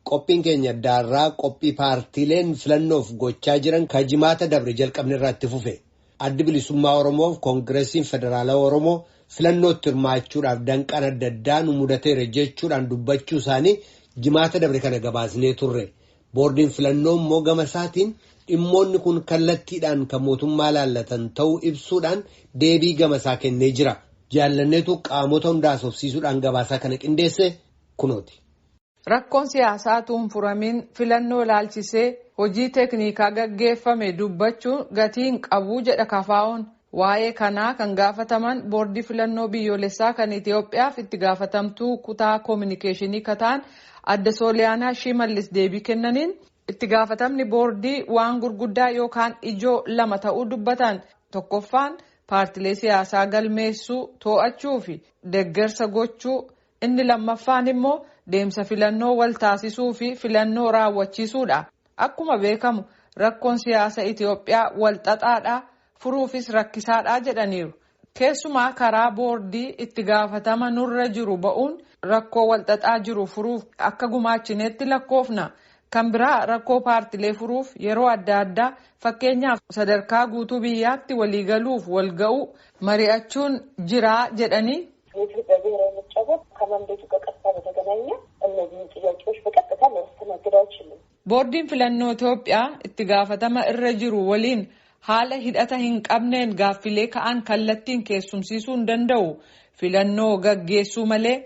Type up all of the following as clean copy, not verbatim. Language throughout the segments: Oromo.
Qophiin keenya addaarraa qophii paartiileen filannoof gochaa jiran kan jimaata dabre jalqabne irraa itti fufe. Addi bilisummaa Oromoof Koongiresiin Federaalawaa Oromoo filannootti hirmaachuudhaaf danqaan adda addaa nu mudateera jechuudhaan dubbachuu isaanii jimaata dabre kana gabaasnee turre. Boordiin filannoo immoo gama isaatiin dhimmoonni kun kallattiidhaan kan mootummaa laallatan ta'uu ibsuudhaan deebii gama isaa kennee jira. Jaallanneetu qaamota hundaa sobsiisuudhaan gabaasaa kana qindeesse kunooti. Rakkoon siyaasaa tuun furamiin filannoo ilaalchisee hojii teeknikaa gaggeeffame dubbachuun gatii hin qabu jedha KFO'n. Waa'ee kanaa kan gaafataman boordii filannoo biyyoolessaa kan Itoophiyaaf itti gaafatamtuu kutaa koominikeeshinii kataan adde Sooliyaanaa Shimallis deebii kennaniin itti gaafatamni boordii waan gurguddaa yookaan ijoo lama ta'uu dubbatan. Tokkoffaan paartilee siyaasaa galmeessuu to'achuu fi deeggarsa gochuu, inni lammaffaan immoo deemsa filannoo wal taasisuu fi filannoo raawwachiisuudha. Akkuma beekamu rakkoon siyaasa Itoophiyaa wal xaxaadha, furuufis rakkisaadha jedhaniiru. Keessumaa karaa boordii itti gaafatama nurra jiru ba'uun rakkoo wal xaxaa jiru furuuf akka gumaachineetti lakkoofna. Kan biraa rakkoo paartilee furuuf yeroo adda addaa, fakkeenyaaf sadarkaa guutuu biyyaatti waliigaluuf wal ga'uu mari'achuun jiraa jedhanii. የኢትዮጵያ ብሔራዊ ምርጫ ቦርድ ከማንዴቱ ጋር ቀጥታ በተገናኘ እነዚህን ጥያቄዎች በቀጥታ ሊያስተናግድ አይችልም። Boordiin filannoo Itoophiyaa itti gaafatama irra jiru waliin haala hidhata hin qabneen gaaffilee ka'an kallattiin keessumsiisuu hin danda'u. Filannoo gaggeessuu malee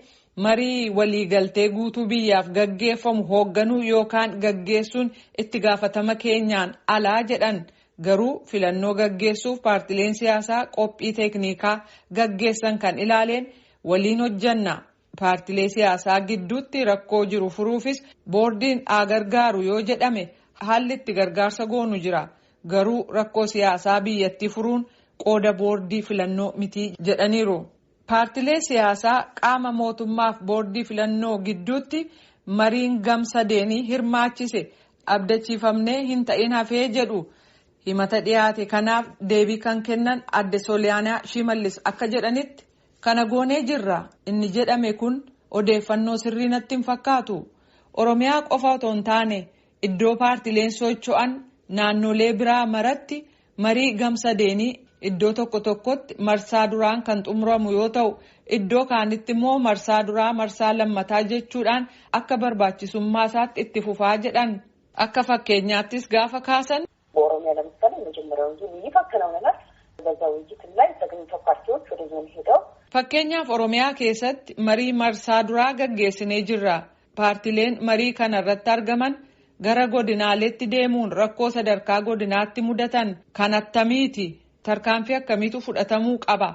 marii waliigaltee guutuu biyyaaf gaggeeffamu hoogganuu yookaan gaggeessuun itti gaafatama keenyaan alaa jedhan. Garuu filannoo gaggeessuuf paartileen siyaasaa qophii teeknikaa gaggeessan kan ilaaleen waliin hojjanna. Paartilee siyaasaa gidduutti rakkoo jiru furuufis boordiin haa gargaaru yoo jedhame haalli itti gargaarsa goonu jira. Garuu rakkoo siyaasaa biyyattii furuun qooda boordii filannoo miti jedhaniiru. Paartilee siyaasaa qaama mootummaaf boordii filannoo gidduutti mariin gamsadeenii hirmaachise abdachiifamnee hin ta'in hafee jedhu. Himata dhiyaate kanaaf deebii kan kennan adde Sooliyaanaa Shimallis akka jedhanitti, kana goonee jirra inni jedhame kun odeeffannoo sirrii natti hin fakkaatu. Oromiyaa qofa otoo hin taane iddoo paartileen socho'an naannolee biraa maratti marii gamsadeenii iddoo tokko tokkotti marsaa duraan kan xumuramu yoo ta'u, iddoo kaanitti immoo marsaa duraa marsaa lammataa jechuudhaan akka barbaachisummaa isaatti itti fufaa jedhan. Akka fakkeenyaattis gaafa kaasan. በኦሮሚያ ለምሳሌ የመጀመሪያውን ዙር ውይይት አከናውነናል። በዛ ውይይትም ላይ ተገኝተው ፓርቲዎች ወደ ዞን ሄደው Fakkeenyaaf Oromiyaa keessatti marii marsaa duraa gaggeessinee jirra. Paartileen marii kana irratti argaman gara godinaaleetti deemuun rakkoo sadarkaa godinaatti mudatan kan attamiiti, tarkaanfii akkamiitu fudhatamuu qaba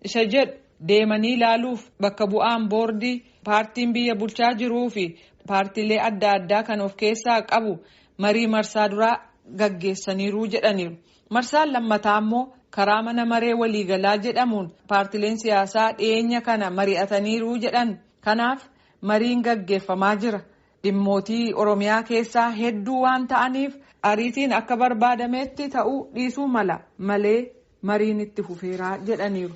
isa jedhu deemanii ilaaluuf bakka bu'aan boordii, paartiin biyya bulchaa jiruu fi paartilee adda addaa kan of keessaa qabu marii marsaa duraa gaggeessaniiru jedhaniiru. Marsaan lammataa immoo karaa mana maree waliigalaa jedhamuun paartileen siyaasaa dhiyeenya kana mari'ataniiru jedhan. Kanaaf mariin gaggeeffamaa jira. Dhimmootii Oromiyaa keessaa hedduu waan ta'aniif ariitiin akka barbaadametti ta'uu dhiisuu mala malee mariin itti fufeeraa jedhaniiru.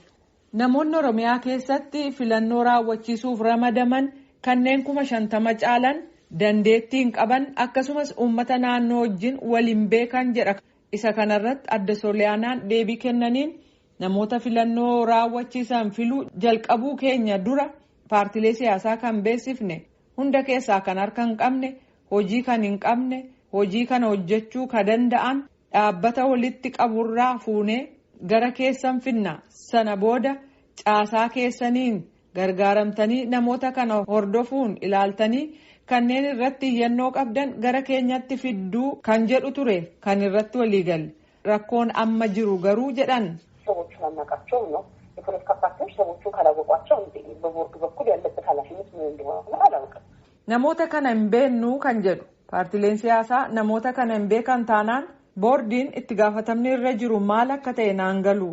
Namoonni Oromiyaa keessatti filannoo raawwachiisuuf ramadaman kanneen 50,000 caalan dandeettii hin qaban, akkasumas uummata naannoo wajjin waliin beekan jedha. Isa kanarratti adde Sooliyaanaan deebii kennaniin, namoota filannoo raawwachiisan filuu jalqabuu keenya dura paartilee siyaasaa kan beeksifne hunda keessaa kan harka hin qabne, hojii kan hin qabne, hojii kana hojjechuu ka danda'an dhaabbata walitti qaburraa fuunee gara keessan finna, sana booda caasaa keessaniin gargaaramtanii namoota kana hordofuun ilaaltanii kanneen irratti iyyannoo qabdan gara keenyatti fidduu kan jedhu ture kan irratti waliigalle. Rakkoon amma jiru garuu jedhan. ሰዎቹን አናውቃቸውም ነው። የፖለቲካ ፓርቲዎች ሰዎቹን ካላወቋቸው በቦርዱ በኩል ያለበት ኃላፊነት ምን እንደሆነ አላውቅም። Namoota kana hin beeknu kan jedhu, paartileen siyaasaa namoota kana hin beekan taanaan boordiin itti gaafatamni irra jiru maal akka ta'e naan galu.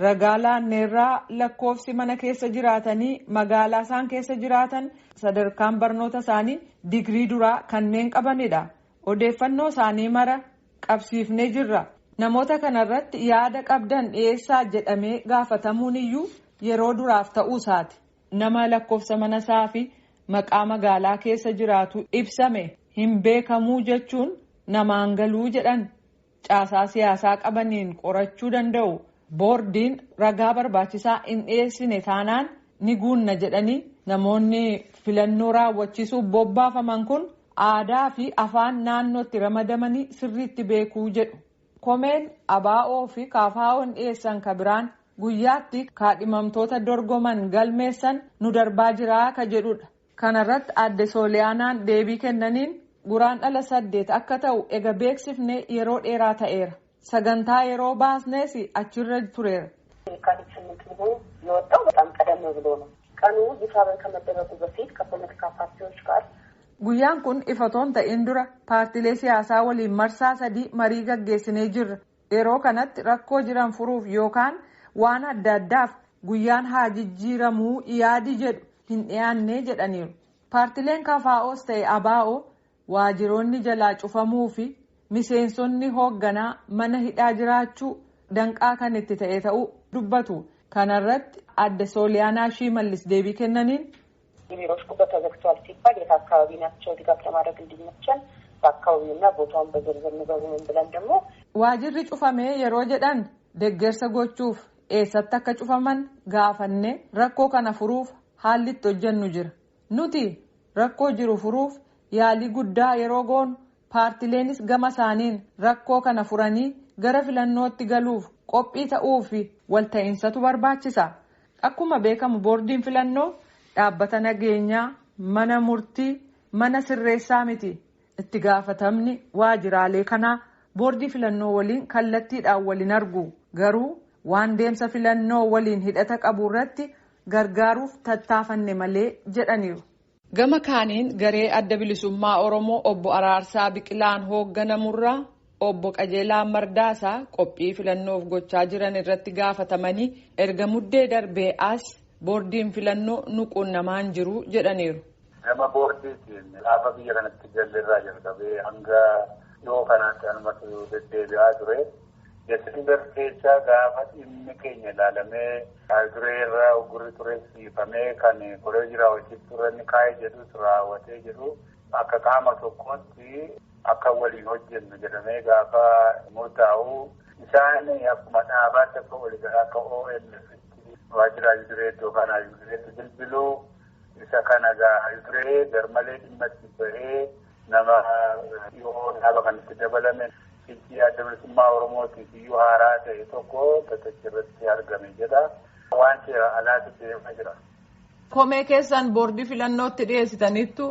Ragaa laanneerraa lakkoofsi mana keessa jiraatanii, magaalaa isaan keessa jiraatan, sadarkaan barnoota isaanii digrii duraa kanneen qabanidha. Odeeffannoo isaanii mara qabsiifnee jirra. Namoota kanarratti yaada qabdan dhiyeessaa jedhamee gaafatamuun iyyuu yeroo duraaf ta'uu isaati. Nama lakkoofsa mana isaa fi maqaa magaalaa keessa jiraatu ibsame hin beekamuu jechuun namaan galuu jedhan caasaa siyaasaa qabaniin qorachuu danda'u. Boordiin ragaa barbaachisaa hin dhiyeessine taanaan ni guunna jedhanii namoonni filannoo raawwachiisuuf bobbaafaman kun aadaa fi afaan naannootti ramadamanii sirriitti beekuu jedhu. Komeen ABO fi KFO'n dhiyeessan ka biraan guyyaatti kaadhimamtoota dorgoman galmeessan nu darbaa jiraa ka jedhudha. Kanarratti adde Sooliyaanaan deebii kennaniin guraandhala 8 akka ta'u ega beeksifne yeroo dheeraa ta'eera. Sagantaa yeroo baasnes achirra tureera. የካቲት 8 ብሎ የወጣው በጣም ቀደም ብሎ ነው። ቀኑ ይፋ ከመደረጉ በፊት ከፖለቲካ ፓርቲዎች ጋር Guyyaan kun ifatoon ta'in dura paartilee siyaasaa waliin marsaa 3 marii gaggeessinee jirra. Yeroo kanatti rakkoo jiran furuuf yookaan waan adda addaaf guyyaan haa jijjiiramuu yaadi jedhu hin dhiyaanne jedhaniiru. Paartileen KFO's ta'e ABO waajiroonni jalaa cufamuu fi miseensonni hoogganaa mana hidhaa jiraachuu danqaa kan itti ta'e ta'uu dubbatu. Kanarratti adde Sooliyaanaa Shimallis deebii kennaniin. የቢሮዎች ቁጥር ተዘግቷል ሲባል የት አካባቢ ናቸው ድጋፍ ለማድረግ እንዲመቸን በአካባቢውና ቦታውን በዝርዝር ንገሩን ብለን ደግሞ Waajirri cufamee yeroo jedhan deeggarsa gochuuf eessatti akka cufaman gaafanne rakkoo kana furuuf haalli itti hojjennu jira. Nuti rakkoo jiru furuuf yaalii guddaa yeroo goonu paartileenis gama isaaniin rakkoo kana furanii gara filannootti galuuf qophii ta'uu fi walta'insatu barbaachisa. Akkuma beekamu boordiin filannoo dhaabbata nageenyaa, mana murtii, mana sirreessaa miti. Itti gaafatamni waajiraalee kanaa boordii filannoo waliin kallattiidhaan waliin argu. Garuu waan deemsa filannoo waliin hidhata qabu irratti gargaaruuf tattaafanne malee jedhaniiru. Gama kaaniin garee adda bilisummaa Oromoo obbo Araarsaa Biqilaan hoogganamurraa obbo Qajeelaa Mardaasaa qophii filannoof gochaa jiran irratti gaafatamanii erga muddee darbee as boordiin filannoo nu quunnamaan jiru jedhaniiru. Gama boordiitiin gaafa biyya kanatti galleerraa jalqabee hanga dhiyoo kanaatti anumatu deddeebi'aa ture. Desember keessa gaafa dhimmi keenya ilaalamee duree irra gurri ture siifamee kan koree raawwachiiftuu irra kaa'ee jedhus raawwatee jedhu akka qaama tokkootti akka waliin hojjennu jedhamee gaafa murtaa'u isaan akkuma dhaabaatti akka waliigalaa akka OLF'tti waajjira duree iddoo kanaa dureetti bilbiluu isa kana gaa duree garmalee dhimma itti bahee nama dhiyoo dhaaba kanatti dabalame. Fiichii adda bilisummaa Oromootiif iyyuu haaraa ta'e tokko tatachi irratti argame jedha. Waan seera alaatti deemaa jira. Komee keessan boordii filannootti dhiyeessitaniittu.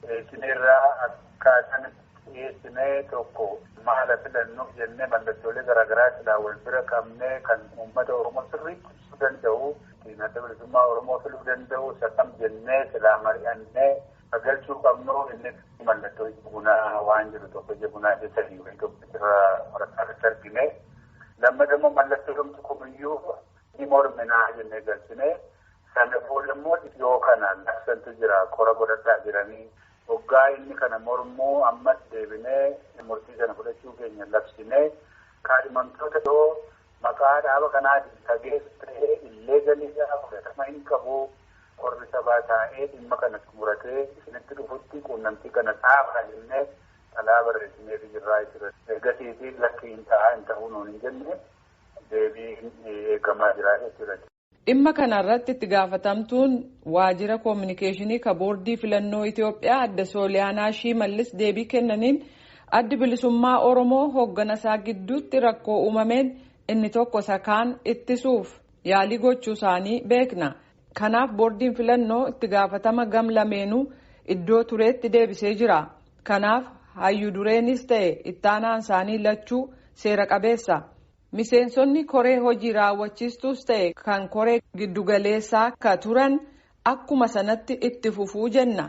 Dhiyeessineerraa akkaataan dhiyeessinee tokko maala filannoo jennee mallattoolee garaagaraa silaa wal bira qabnee kan uummata Oromoo sirriitti ibsuu danda'u ittiin adda bilisummaa Oromoo filuu danda'u isa kam jennee silaa mari'annee galchuu qabnu inni mallattoo ija bunaa waan jiru tokko ija bunaa keessa tokko irra waraqaa irratti argine. Lammataa immoo mallattoo dhumtu kumiyyuu ni morminaa jennee galchine. Sana booda immoo dhiyoo kana labsantu jira qora godhadhaa jiranii. Waggaa inni kana mormuu ammas deebinee murtii sana fudhachuu keenya labsinee kaadhimamtoota yoo maqaa dhaaba kanaatiin dhageessu ta'ee illee galiidhaa fudhatama hin qabu. Qorri sabaa taa'ee dhimma kana xumuratee isinitti dhufutti quunnamtii kana dhaabaa jennee xalaa barreessineef jirraa jechuudha. Ergasiitii lakki hin ta'a hin ta'uu nuun hin jenne deebii eegamaa jira jechuudha. Dhimma kana irratti itti gaafatamtuun waajjira koominikeeshinii ka boordii filannoo Itoophiyaa adde Sooliyaanaa Shimallis deebii kennaniin addi bilisummaa Oromoo hoogganasaa gidduutti rakkoo uumameen inni tokko isa kaan ittisuuf yaalii gochuu isaanii beekna. Kanaaf boordiin filannoo itti gaafatama gam lameenuu iddoo tureetti deebisee jira. Kanaaf hayyuu dureenis ta'e ittaanaan isaanii lachuu seera qabeessa. Miseensonni koree hojii raawwachiistuus ta'e kan koree giddugaleessaa ka turan akkuma sanatti itti fufuu jenna.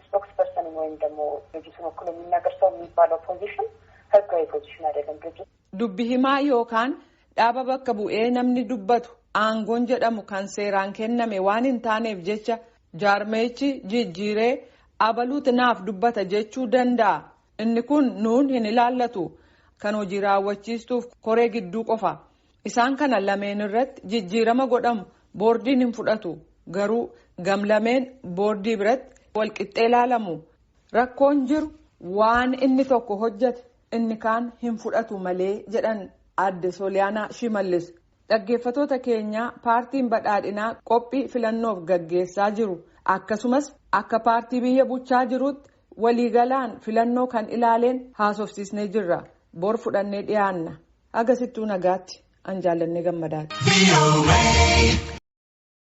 ስፖክስፐርሰን ወይም ደግሞ ድርጅቱን ወክሎ የሚናገር ሰው የሚባለው ፖዚሽን ህጋዊ ፖዚሽን አይደለም። ድርጅት Dubbi himaa yookaan dhaaba bakka bu'ee namni dubbatu aangoon jedhamu kan seeraan kenname waan hin taaneef jecha jaarmeechi jijjiiree abaluuti naaf dubbata jechuu danda'a. Inni kun nuun hin ilaallatu. Kan hojii raawwachiistuuf koree gidduu qofa. Isaan kana lameen irratti jijjiirama godhamu boordiin hin fudhatu. Garuu gam lameen boordii biratti Walqixxee ilaalamu. Rakkoon jiru waan inni tokko hojjete inni kaan hin fudhatu malee jedhan adde Sooliyaanaa Shimallis. Dhaggeeffatoota keenyaa, paartiin badhaadhinaa qophii filannoof gaggeessaa jiru, akkasumas akka paartii biyya bulchaa jirutti waliigalaan filannoo kan ilaaleen haasofsiisnee jirra. Bor fudhannee dhiyaanna. Agasittuu nagaatti, an Jaallannee Gammadaati.